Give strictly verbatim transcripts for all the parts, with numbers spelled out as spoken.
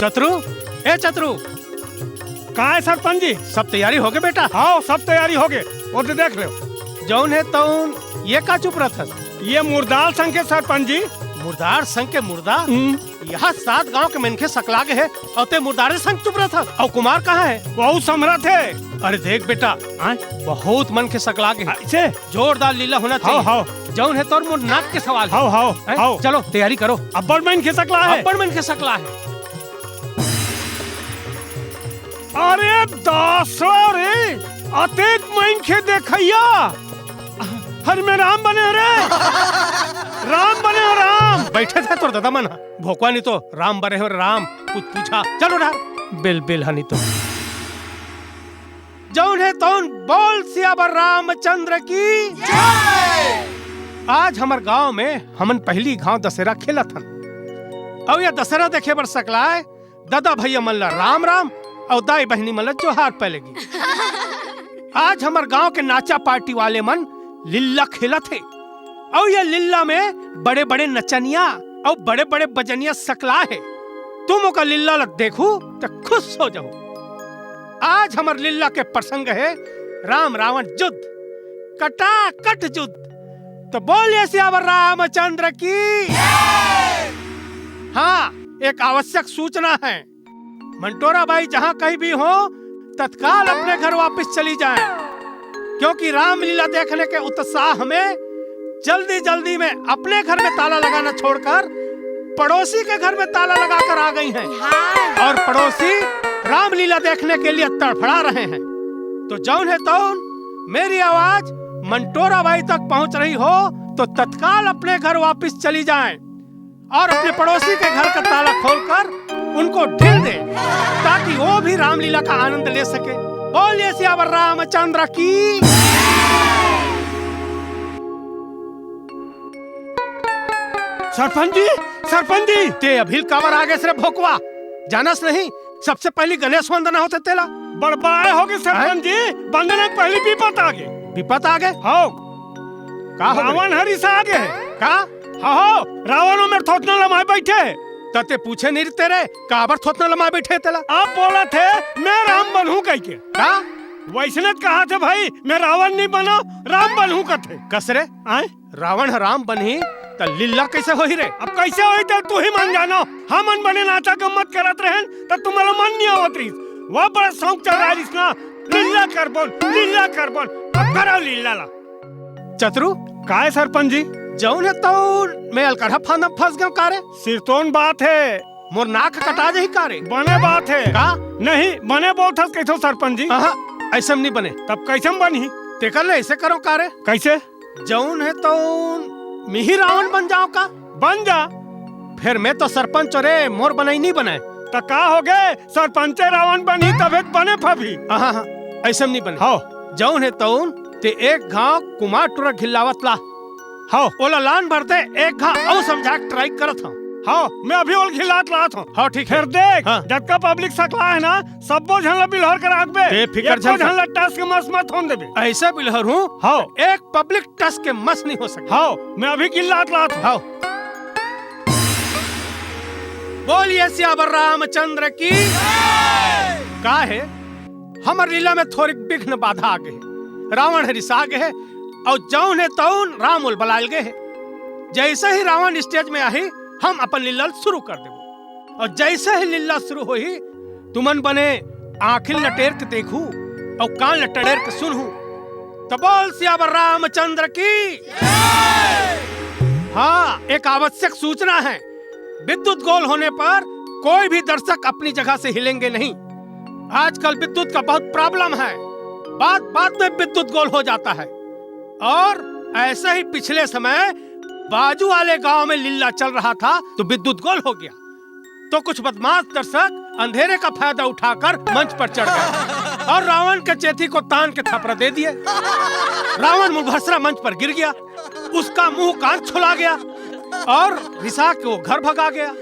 चतरू, ए चतरू। का हे सरपंच जी? सब तैयारी होगे बेटा? हव, सब तैयारी होगे। ओ तो देख ले। जउन हे तउन, ये का चुप रथस? ये मुर्दार संग के सरपंच जी। मुर्दार संग के मुर्दा? हम्म। इहाँ सात गांव के मनखे सकला गे हे, अउ तें मुर्दारे संग चुप रथस। अउ कुमार कहाँ हे? वहू समरत हे। अरे देख बेटा, आय? बहुत मनखे सकला गे हे। अइसे? जोरदार लीला होना चाहिए। हव। जउन हे तउन मोर नाक के सवाल हे। हव, हव, हैं? हव। चलो, तैयारी करो। अब्बड़ मनखे सकला हे। अब्बड़ मनखे सकला हे। अरे दासो रे, अतेक मनखे देखइया। हरि में राम बने हो रे। राम बने हो, राम। बइठे थे तोर ददा मन ह। भोकवा नहीं तो राम बने हो, राम। कुछ पूछा। चलो ना। बिल, बिल हनी तो। जउन हे तउन बोल सियावर रामचंद्र की जय। आज हमर गांव में हमन पहिली घांव दसेरा खेलत हन। अउ ये दसेरा देखे बर सकलाय ददा भइया मन ला राम राम अउ दाई बहिनी मन ला जोहार पहले गी। आज हमर गांव के नाचा पार्टी वाले मन लिल्ला खेलत हे। अउ ये लिल्ला में बड़े-बड़े नचनिया अउ बड़े-बड़े बजनिया सकला हे। तुम ओकर लिल्ला ल देखू त खुश हो जाहू। आज हमर लिल्ला के प्रसंग हे राम रावण युद्ध, कटाकट युद्ध। तो बोलिए सियावर रामचंद्र की। हाँ, एक आवश्यक सूचना है। मंटोरा बाई जहां कहीं भी हो, तत्काल अपने घर वापस चली जाएं, क्योंकि रामलीला देखने के उत्साह में जल्दी-जल्दी में अपने घर में ताला लगाना छोड़कर पड़ोसी के घर में ताला लगाकर आ गई हैं। हाँ। और पड़ोसी रामलीला देखने के लिए तड़फड़ा रहे हैं। तो जौन है तौन मेरी आवाज मंटोरा बाई तक पहुंच रही हो, तो तत्काल अपने घर वापस चली जाएं। और अपने पड़ोसी के घर का ताला खोलकर उनको ढील दे, ताकि वो भी रामलीला का आनंद ले सके। बोलिए सियावर रामचंद्र की। सरपंच जी, सरपंच जी। ते अभी काबर आगे से रे भोकवा, जानस नहीं, सबसे पहली गणेश वंदना होथे तेला। बड़बड़ाए होगे सरपंच जी, वंदना के पहली बिपत आगे। बिपत आगे? हव। का हो गए? रावण ह रिसा गे हे। का? हव, हव, रावण ओ मेर थोथना लमाय बइठे हे। त ते पूछे नहीं रहिते रे, काबर थोथना लमाय बइठे हे तेला? अब बोलत हे, मैं राम बनहूं कहिके। का? वइसने त कहत हे भाई, मैं रावण नहीं बनों, राम बनहूं कथे। कस रे? आय? रावण ह राम बनही, त लीला कइसे होही रे? अब कइसे होही, त तुही मन जानो। हमन बने नाचा गम्मत करत रहेन, त तुम्हला मन नइ आवत रहिस। वह बड़ा शौक चढ़ाय रहिस ना, लीला करबोन, लीला करबोन। अब करो लीला ला। चतरू। काय सरपंच जी? जौन हे तौन में अलकरहा फांदा फंस गेंव का रे? सिरतोन बात हे। मोर नाक कटा जाही का रे? बने बात हे। का? नहीं, बने बोलथस कहिथों सरपंच जी। अहा, अइसे म नइ बने। तब कइसे म बनही? तेकर ले अइसे करों का रे? कइसे? जौन हे तौन मिही रावण बन जाओं का? बन जा। फेर मैं तो सरपंच ओं रे, मोर बनई नइ बनय। त का होगे? सरपंचे रावण बनही तभे त बने पाबही। हाँ, हाँ, अइसे म नइ बने। हव। जौन हे तौन ते एक घांव कुमार टूरा घिल्लावत ला। हव। ओला लान भर दे, एक घांव अउ समझाय के try करत हंव। हव, मैं अभी ओला घिल्लात लात हंव। हव, ठीक हे। फेर देख, हाँ। जतका public सकलाय हे ना, सब्बो झन ला बिल्हर के राखबे। ते फिकर झन कर। एको झन ला टस के मस मत होन देबे। अइसे बिल्हरहूं, हव। एक public टस के मस नइ हो सके। हव, मैं अभी घिल्लात लात हंव। हव। बोलिए सियावर रामचंद्र की। का हे, हमर लीला में थोरिक बिघ्न बाधा आगे हे। रावण ह रिसा गे हे, अउ जौन हे तौन राम ओला बलाय ल गे हे। जइसे ही रावण stage में आही, हम अपन लीला ल सुरू कर देबो। अउ जइसे ही लीला सुरू होही, तुमन बने आंखी ल नटेर के देखू अउ कान ल टड़ेर के सुनहू। त बोल सियावर रामचंद्र की। हाँ, एक आवश्यक सूचना है। विद्युत गोल होने पर कोई भी दर्शक अपनी जगह से हिलेंगे नहीं। आजकल विद्युत का बहुत problem है, बात बात में विद्युत गोल हो जाता है। और ऐसे ही पिछले समय बाजू वाले गांव में लीला चल रहा था, तो विद्युत गोल हो गया। तो कुछ बदमाश दर्शक अंधेरे का फायदा उठाकर मंच पर चढ़ गए और रावण के चेथी को तान के थपरा दे दिए। रावण मुंहभसरा मंच पर गिर गया, उसका मुंह कान छुला गया और रिसा के वो घर भगा गया।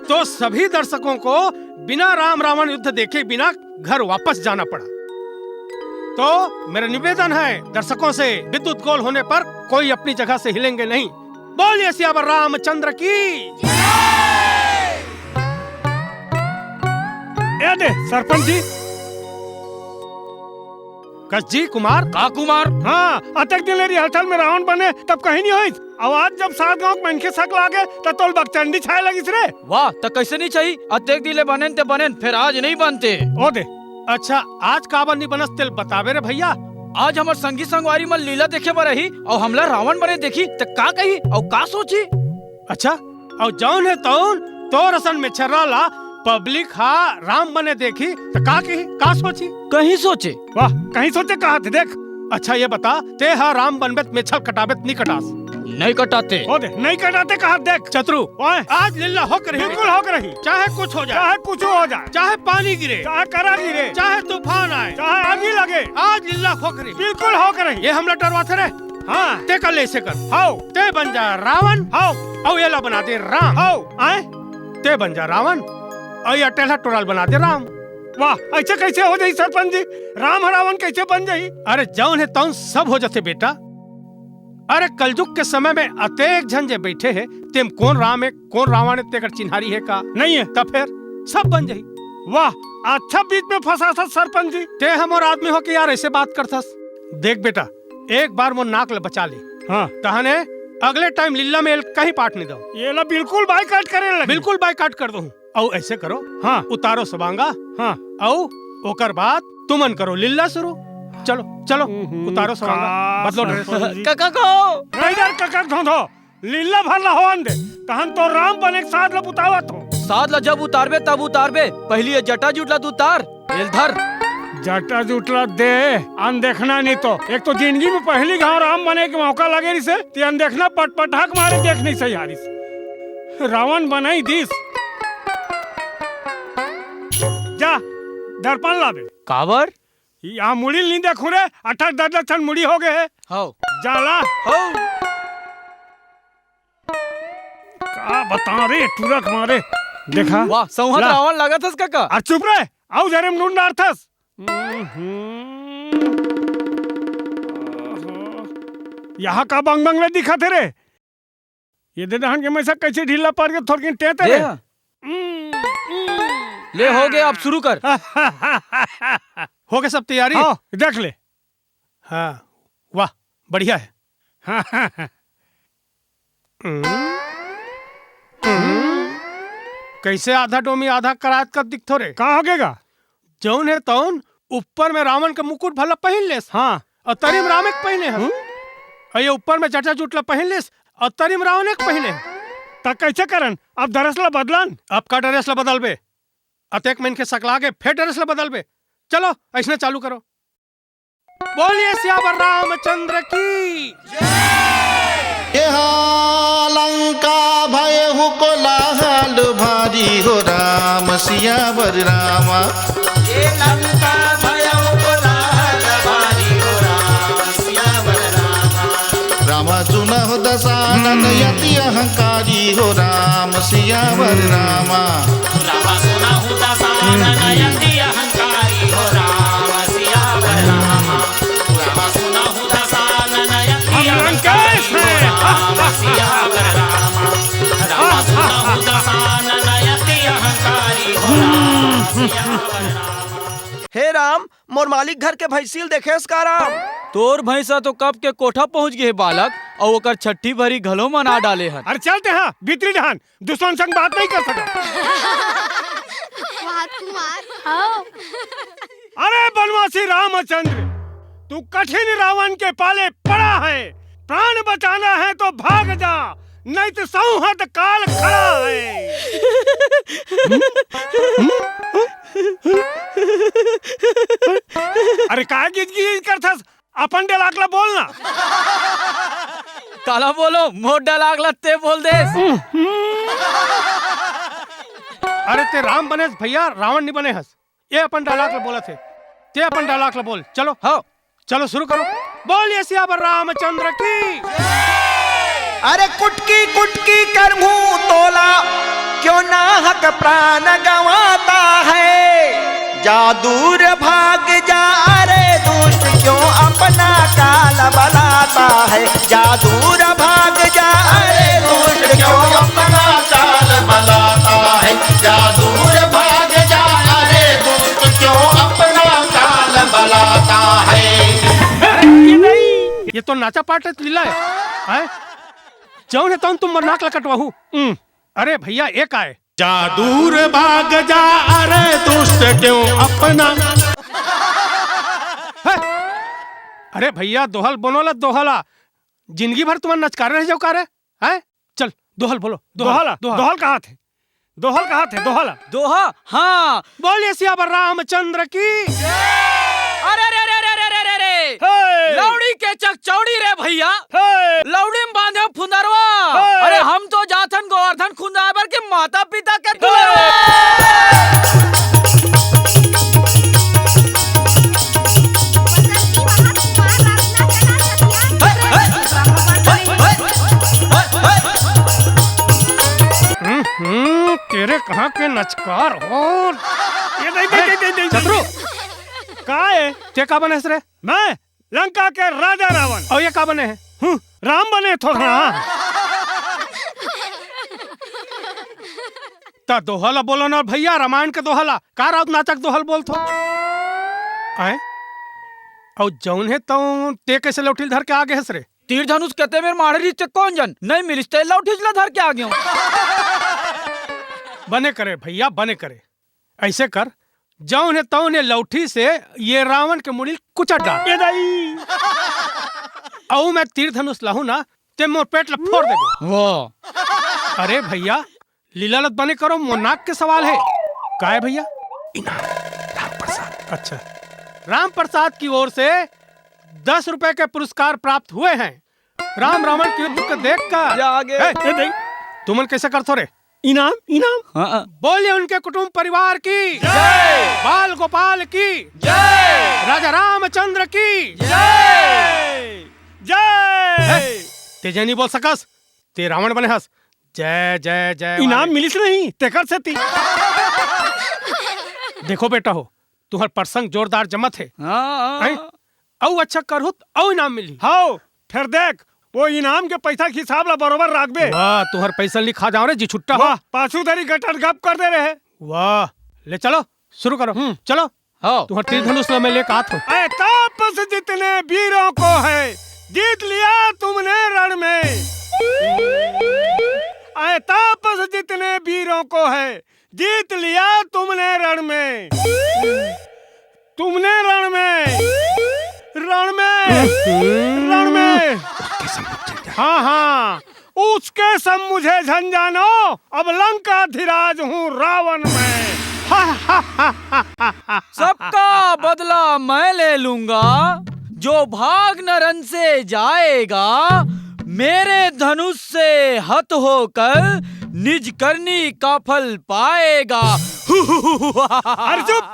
तो सभी दर्शकों को बिना राम रावण युद्ध देखे बिना घर वापस जाना पड़ा। तो मेरा निवेदन है दर्शकों से, विद्युत गोल होने पर कोई अपनी जगह से हिलेंगे नहीं। बोलिए सियावर रामचंद्र की। दे, सरपंच जी। कस जी, कुमार? का कुमार? हाँ, अतेक दिन ले rehearsal में रावण बने, तब कहीं नहीं होइस। अउ आज जब सात गांव के मनखे सकलागे, त तोल बकचंडी छाए लगिस रे। वाह, त कइसे नहीं छाही? अतेक दिन ले बनेन ते बनेन, फेर आज नहीं बनते। ओ दे, अच्छा, आज काबर नहीं बनस तेल बताबे रे भइया? आज हमर संगी संगवारी मन लीला देखे बर आही, अउ हमला रावण बने देखही, त का कही, अउ का सोचही? अच्छा, अउ जउन हे तउन तोर असन मेछर्रा ला public हा राम बने देखही, त का कही, का सोचही? कहीं सोचे। वाह, कहीं सोचे कहाथे, देख। अच्छा, ये बता, तें हा राम बनबे त मेछर कटाबे त नहीं कटास? नहीं कटाते। ओ दे, नहीं कटाते कहाथे, देख। चतरू, ओए। आज लीला होके रही। बिल्कुल होके रही। चाहे कुछ हो जाए। चाहे कुछ हो जाए। चाहे पानी गिरे। चाहे करा गिरे। चाहे तूफान आए। चाहे आगी लगे। आज लीला होके रही। बिल्कुल होके रही। ये हमला डरवाथे रे। हाँ। तें कर ले अइसे कर। हव। तें बन जा रावण। हव। अउ एला बना दे राम। हव। आए? तें बन जा रावण, अउ ये अटेल हा टोरा ल बना दे राम। वाह, अइसे कइसे हो जाही सरपंच जी? राम ह रावण कइसे बन जाही? अरे जउन हे तउन सब हो जाथे बेटा। अरे कलजुग के समय में अतेक झन जे बइठे हे, तेम कोन राम हे, कोन रावण हे, तेकर चिन्हारी हे का? नहीं हे। त फेर सब बन जाही। वाह, अच्छा बीच में फंसाथस सरपंच जी। तें हमर आदमी होके यार अइसे बात करथस। देख बेटा, एक बार मोर नाक ल बचा ले। हाँ। तहने अगले time लीला में एल कहीं पाठ नहीं दो। एला बिल्कुल boycott करे लगी। बिल्कुल boycott कर दूँ। अउ अइसे करो। हाँ। उतारो सबांगा। हाँ। अउ ओकर बाद तुमन करो लीला शुरू। चलो, चलो, हम्म, उतारो सबांगा, का बदलो dress। सरपंच जी। कका को। नहीं यार, कका धोंधो। लीला भर ला होवन दे, तहन तो राम बने के साध ला बुतावत हो। साध ला जब उतारबे, तब उतारबे। पहिली ये जटा जुट ला तो उतार, एल धर। जटा जुट ला दे, अनदेखना नहीं तो। एक तो जिंदगी में पहिली घांव राम बने के मौका लगे रिहिसे, ते अनदेखना पटपटाक मारे देख नहीं सही हारिस। रावण बनाई दिस। जा, दर्पण लाबे। काबर? या मुड़ी ल नहीं देखूं रे, अठक दस दस ठन मुड़ी हो गए हे। हव। जाला। हव। का बता रे, टुरक मारे। देखा? वाह, सौंहत ला। रावण लागत हस कका। अरे चुप रे, अउ जरे में नून डारथस। हम्म। यहाँ का बंग बंग ले दिखत हे रे? ये दे दहन के मैं सब कैसे ढीला पड़ के थोड़किन टेंत दे रे। हाँ। ले, हो गया, अब शुरू कर। हो गया सब तैयारी? हाँ, देख ले। हाँ, वाह, बढ़िया है। हम्म, हम्म, कैसे आधा डोमी आधा करात कब दिखथो रे? का हो गएगा? जौन है तौन ऊपर में रावण के मुकुट भला पहिन लेस। हाँ। अउ तरी म रामे के पहिने हस। हम्म? अउ ये ऊपर में जटा जुट ला पहिन लेस, अउ तरी म रावणे के पहिने हस। त कैसे करन? अब dress ला बदलन? अब का dress ला बदलबे? अतेक मनखे सकला गे, फेर dress ला बदलबे? चलो, अइसने चालू करो। बोलिए सियावर रामचंद्र की। एहा लंका भयहु कोलाहल भारी हो राम सियावर रामा। ए लंका भयहु कोलाहल भारी हो राम सियावर रामा। रामा सुनहु दसानन अति अहंकारी हो राम सियावर रामा। रामा सुनहु दसानन अति अहंकारी हो राम सियावर रामा। रामा सुनहु दसानन अति हम लंकेश हैं। अहंकारी हो राम सियावर रामा। रामा सुनहु दसानन अति अहंकारी हो राम सियावर रामा। हे राम, मोर मालिक घर के भैंसी ल देखेस का राम? तोर भैंसा तो कब के कोठा पहुंच गे हे बालक, अउ ओकर छट्ठी भरी घलो मना डाले हन। अरे चल तेहा, भीतरी डहान, दुश्मन संग बात नहीं कर सकत। वाह कुमार। हाँ। अरे बनवासी रामचंद्र, तू कठिन रावण के पाले पड़ा है, प्राण बचाना है तो भाग जा, नहीं तो सौंहत काल खड़ा है। अरे काय गिजगिज करथस? अपन dialogue ला बोल ना। काला बोलो, मोर dialogue ला ते बोल देस। अरे ते राम बनेस भैया, रावण नहीं बने हस। ये अपन dialogue ला बोलत हे, ते अपन dialogue ला बोल। चलो। हाँ। चलो शुरू करो। बोलिए सियावर रामचंद्र की। अरे कुटकी कुटकी करहूं तोला, क्यों नाहक प्राण गंवाता है। जा दूर भाग जा अरे दुष्ट, क्यों अपना काल बलाता है। जा दूर भाग जा अरे दुष्ट, क्यों अपना काल बलाता है। जा दूर भाग जा अरे तो नाचा पाटे लीला है, हैं? जौन हे तौन तुम नाक ला कटवाहू। हम्म, अरे भैया, एक आय। जा दूर भाग जा, अरे दुष्ट क्यों अपना। हैं? अरे भैया, दोहल बोलो ला, दोहला। जिंदगी भर तुमन नचकार रह जाओ का रे? हैं? चल, दोहल बोलो, दोहल, दोहला, दोहल। दोहल कहा थे? दोहल कहा थे? दोहला। दोहा, हाँ। बोलिए सियावर रामचंद्र की। अरे रे रे रे रे रे रे रे। हे। लौड़ी के चकचौड़ी रे भैया। हे। लौड़ी में बांधे फुंदरवा। हे। अरे हम तो जाथन गोवर्धन खुंदाए बर के माता पिता के दुलरवा। हम्म, तेरे कहाँ के नचकार हो? ये नहीं, नहीं, अरे, नहीं, नहीं, नहीं, चतुर। नहीं। का है? ते का बने हस रे? मैं लंका के राजा रावण। अउ ये का बने हे? हम्म, राम बने थो ना। त दोहला बोलो ना भैया, रामायण के दोहला। का राउत नाचक दोहल बोलथो? आय? अउ जौन हे तौन ते कैसे लौठिल धर के आ गे हस रे? तीर धनुष कते मेर माढ़े रिहिस ते कोन जन, नइ मिलिस ते लौठिच ला धर के आ गेंव। बने करे भैया, बने करे। ऐसे कर, जौन हे तौन हे लौठी से ये रावण के मुड़ी ल कुचट डार। ए दाई। अउ मैं तीर धनुष लाहूं ना, ते मोर पेट ला फोर देबे। वाह। अरे भैया, लीला ल त बने करो, मोर नाक के सवाल हे। काय भैया? इनाम राम प्रसाद। अच्छा, राम प्रसाद की ओर से दस रुपए के पुरस्कार प्राप्त हुए हैं। राम रावण के युद्ध को देखकर या आगे। ए, ए, नहीं। तुमन कैसे करथो रे? इनाम, इनाम। हाँ। बोलिए उनके कुटुंब परिवार की जय। बाल गोपाल की जय। राजा रामचंद्र की जय। जय। हे, तेजे नहीं बोल सकस। ते रावण बने हस। जय, जय, जय इनाम वाले। मिलिस नहीं, तेकर सेती। देखो बेटा हो, तुहर प्रसंग जोरदार जमत हे। हाँ। हैं? अउ अच्छा करहू त अउ इनाम मिलही। हाव, फेर देख, वो इनाम के पैसा के हिसाब ला बरोबर राखबे। वाह, तुहर पैसा ल नी खा जांव रे जी छुट्टा हो। वाह, पाछू धरी गटर गप कर दे रहे। वाह, ले चलो, शुरू करो। हम्म। चलो। हाँ। तुहर तीर धनुष ल मैं लेके आत हूँ। ऐ तापस जितने वीरों को है, जीत लिया तुमने रण में। ऐ तापस जितने वीरों को है, जीत लिया तुमने रण में। तुमने रण में, रण में, रण में। हाँ, हाँ। उसके सब मुझे झन जानो, अब लंकाधिराज हूँ रावण मैं। सबका बदला मैं ले लूंगा, जो भाग न रण से जाएगा, मेरे धनुष से हत होकर निज करनी का फल पाएगा। अरे चुप,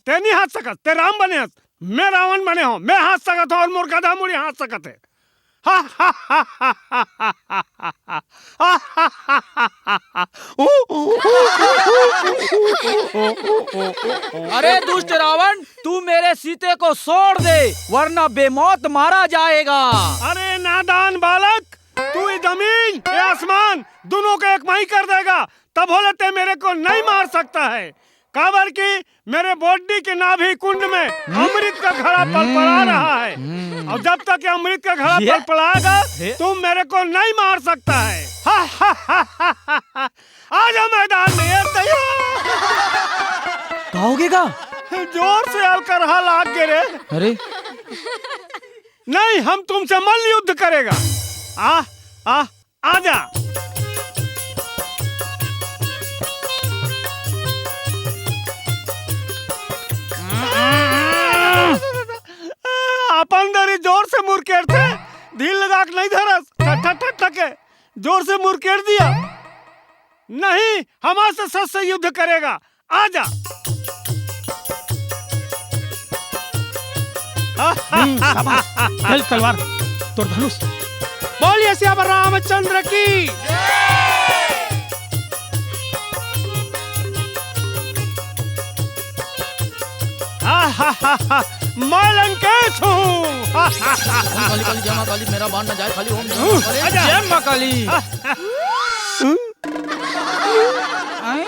ते नहीं हाँस सकत, ते राम बने हस, मैं रावण बने हूँ, मैं हाँस सकत हूँ अउ मोर गधा मुड़ी हाँस सकत हे। अरे दुष्ट रावण, तू मेरे सीते को छोड़ दे, वरना बेमौत मारा जाएगा। अरे नादान बालक, तू ये जमीन, ये आसमान, दोनों को एक माई कर देगा, तभो ले ते मेरे को नहीं मार सकता है। काबर कि मेरे body के नाभि कुंड में अमृत का घड़ा पलपला रहा है। हम्म। और जब तक ये अमृत का घड़ा ये? पलपलाएगा, हे? तुम मेरे को नहीं मार सकता है। आ जाओ मैदान में, ये तैयार। का होगे गा? जोर से अलकरहा लाग गे रे। अरे। नहीं, हम तुमसे मल्ल युद्ध करेगा। आ, आ, आजा। अपन दरी जोर से मुरकेरथे, ढील लगा के नहीं धरस, ठक, ठक, ठक, ठक के जोर से मुरकेर दिया। नहीं, हमारे से सच से युद्ध करेगा, आजा। हम्म, शाबाश। चल तलवार, तोर धनुष। बोलिए सियावर रामचंद्र की। मैं लंकेश हूँ। काली, काली, जय माँ काली, मेरा बाण न जाए खाली, ओम नमः शिवाय। जय माँ काली। आए?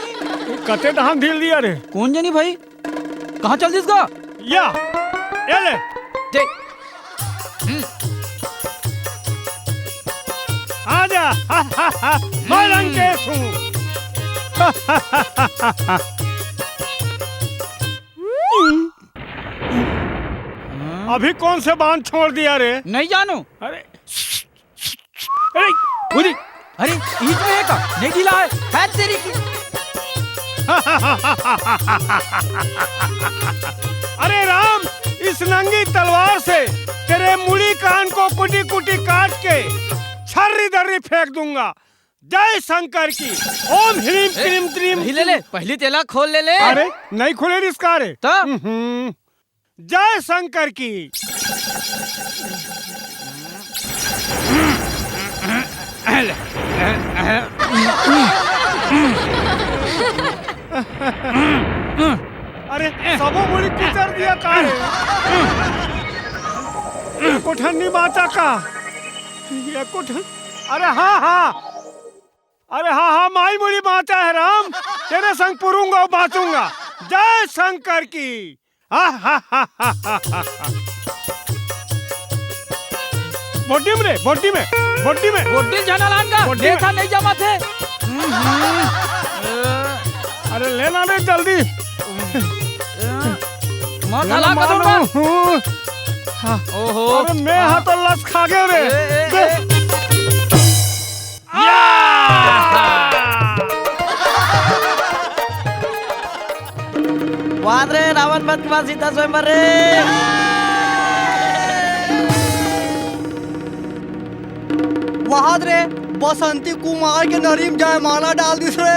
कते डहान ढील दिया रे? कोन जनी भाई? कहाँ चल दिस गा? या, ए ले। दे। हम्म। मैं लंकेश हूँ। अभी कौन से बांध छोड़ दिया रे? नहीं जानू। अरे, अरे, उरी। अरे, ईद में है का? नहीं ढीला है। है तेरी की। अरे राम, इस नंगी तलवार से तेरे मुड़ी कान को कुटी कुटी काट के छर्री दर्री फेंक दूंगा। जय शंकर की। ओम ह्रीम ए, क्रीम क्रीम। नहीं ले ले, पहली तेला खोल ले ले। अरे, नहीं खुले रिश्का रे। तो? हम्म। जय शंकर की। अरे, सबो मुड़ी किचर दिया का रे? ये कोठन्नी माता का? ये कोठन-, अरे हाँ, हाँ। अरे हाँ, हाँ, माई मुड़ी माता है राम। तेरे संग पुरूंगा, बांचूंगा। जय शंकर की। बोड्डी में रे, बोड्डी में, बोड्डी में। बोड्डी झना लान का, बोड्डी में। देखा नहीं जमा थे। अरे लेना रे जल्दी। मत हला करूँगा। हूँ। हाँ। ओहो। अरे मैं हाँ तो लस खा गए रे। ए, ए, ए। वाह रे, रावण वध के बाद सीता स्वयंवर रे। वाह रे, बसंती कुमार के नरीम जयमाला डाल दिस रे।